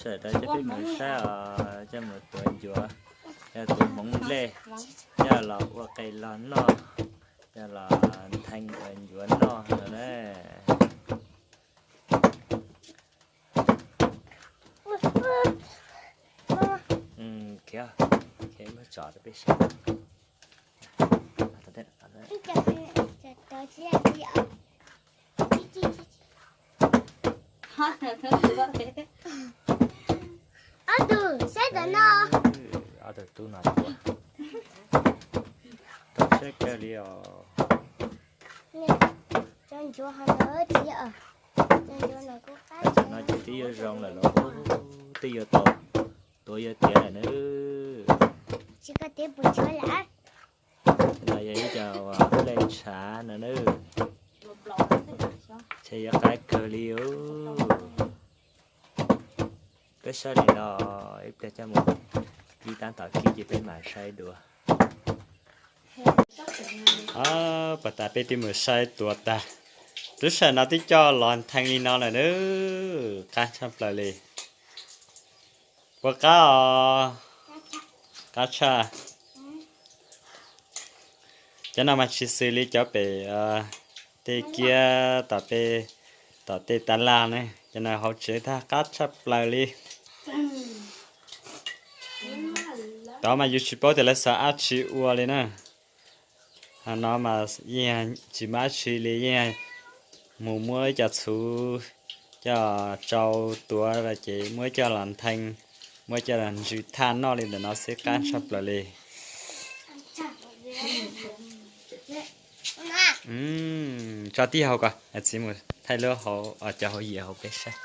Tawm rau coj peb mus saib os, coj mus tuav ncuav, coj tuav hmoov nplej, coj los ua qe los noj, coj los nthee ua ncuav noj no na. Khiav, khiav muab tso rau peb saib. Ob tug saib ntawm no. Ob tug tub no tuav, tuav siab kawg li os. Cov ncuav ho ntawd tsis, cov ncuav no kuj qab. Tam no ces twb yuav zoo lawm los twb yuav tau tuav yuav tiav lawm na. Tsis koj tiav puas tshuav lawm. No yog ib co nplej tshav no na. Ces yuav qab kawg li os. Peb saib li no, ib pliag coj mus kib tab tom kib ces peb mam saib dua. Puag ta peb twb mus saib tuav tag, lub sij hawm no twb coj los nthee li no lawm na. Qab tshaj plaws li. Puas qab os? Qab tshaj. Cov no mas tsis xws li cov pem tej kiab tom peb, tom tej tas laj ne, cov no hauv tsev tag qab tshaj plaws li. Tod mas yus tsis paub tias lawv xav dab tsi ua li na. Ho no mas yeej tsis muaj dab tsi li, yeej mus muab ib co txhuv coj tsau tuav ces muab coj los nthee, muab coj los ntsws thaj noj li ntawm no xwb, qab tshaj plaws li. Tso tib hauv ko, txiv mus thaij lub hauv, cov hauv yias hauv peb saib.